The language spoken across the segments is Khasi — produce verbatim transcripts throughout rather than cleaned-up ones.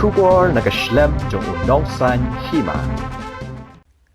Khubor na ka shlem jong u nongsan hima.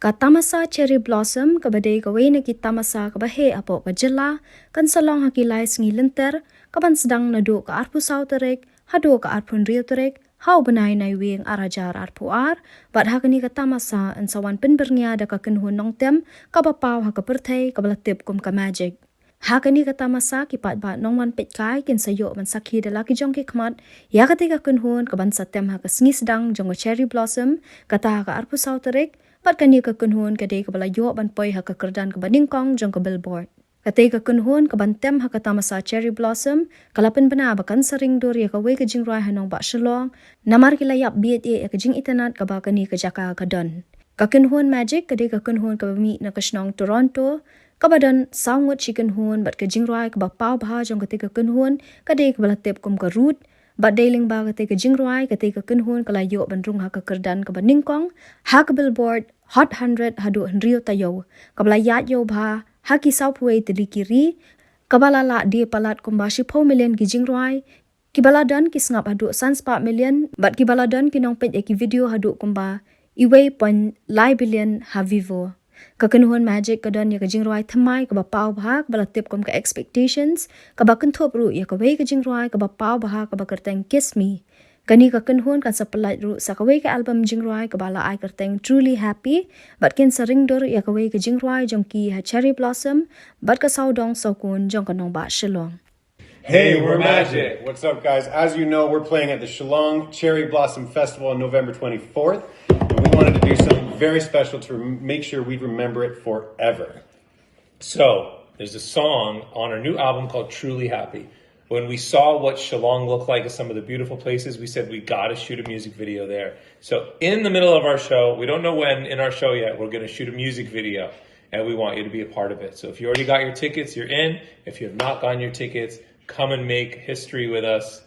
Ka tamasa Cherry Blossom, kaba dei kawei na ki tamasa kaba heh hapoh ka jylla, kan sa long ha ki lai sngi lynter, kaban sdang naduh ka arphew saw tarik haduh ka arphew hynriew tarik ha u bnai Naiwieng ar hajar arphew ar. Bad ha kane ka tamasa yn sa wan pynbyrngia da ka kynhun nongtem kaba paw ha ka pyrthei kaba la tip kum ka Magic. Ha kane ka tamasa ki paidbah nongwan peitkai kin sa ïoh ban sakhi da la ki jong ki khmat ïa katei ka kynhun kaban sa tem ha ka sngi sdang jong ka Cherry Blossom, kata ha ka arphew saw tarik. Bad kane ka kynhun ka dei kaba la ïoh ban poi ha ka kyrdan kaba nyngkong jong ka Billboard. Katei ka kynhun kaban tem ha ka tamasa Cherry Blossom ka la pynbna ba kan sa ring dur ïa kawei ka jingrwai ha nongbah Shillong, namar ki la ïap bieit ïa ka jingitynnad kaba kane ka jaka ka don. Ka kynhun Magic ka dei ka kynhun kaba mih na ka shnong Toronto, kaba don saw ngut shi kynhun, bad ka jingrwai kaba paw bha jong katei ka kynhun ka dei kaba la tip kum ka Root. Bad dei lyngba katei ka jingrwai katei ka kynhun ka la ïoh ban rung ha ka kyrdan kaba nyngkong ha ka Billboard Hot hundred haduh hynriew taïew, kaba la ïaid ïew bha ha ki sawphew wei tylli ki ri, kaba la lah die palat kumba shiphew million ki jingrwai, kiba la don ki sngap haduh san spah million, bad kiba la don ki nongpeit ïa ki video haduh kumba iwei point lai billion ha Vevo. Ka kynhun Magic ka don ïa ka jingrwai thymmai kaba paw bha kaba la tip kum ka Expectations, kaba kynthup ruh ïa kawei ka jingrwai kaba paw bha kaba kyrteng Kiss Me. Kane ka kynhun kan sa pyllait ruh sa kawei ka album jingrwai kaba la ai kyrteng Truly Happy, bad kin sa ring dur ïa kawei ka jingrwai jong ki ha Cherry Blossom bad ka sawdong sawkun jong ka nongbah Shillong. Hey, we're Magic. What's up, guys? As you know, we're playing at the Shillong Cherry Blossom Festival on November twenty-fourth, and we wanted to do something very special to rem- make sure we'd remember it forever. So, there's a song on our new album called Truly Happy. When we saw what Shillong looked like and some of the beautiful places, we said we gotta shoot a music video there. So, in the middle of our show, we don't know when in our show yet, we're gonna shoot a music video, and we want you to be a part of it. So, if you already got your tickets, you're in. If you have not gotten your tickets, come and make history with us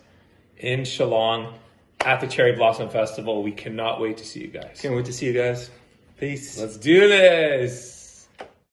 in Shillong at the Cherry Blossom Festival. We cannot wait to see you guys. Can't wait to see you guys. Peace. Let's do this.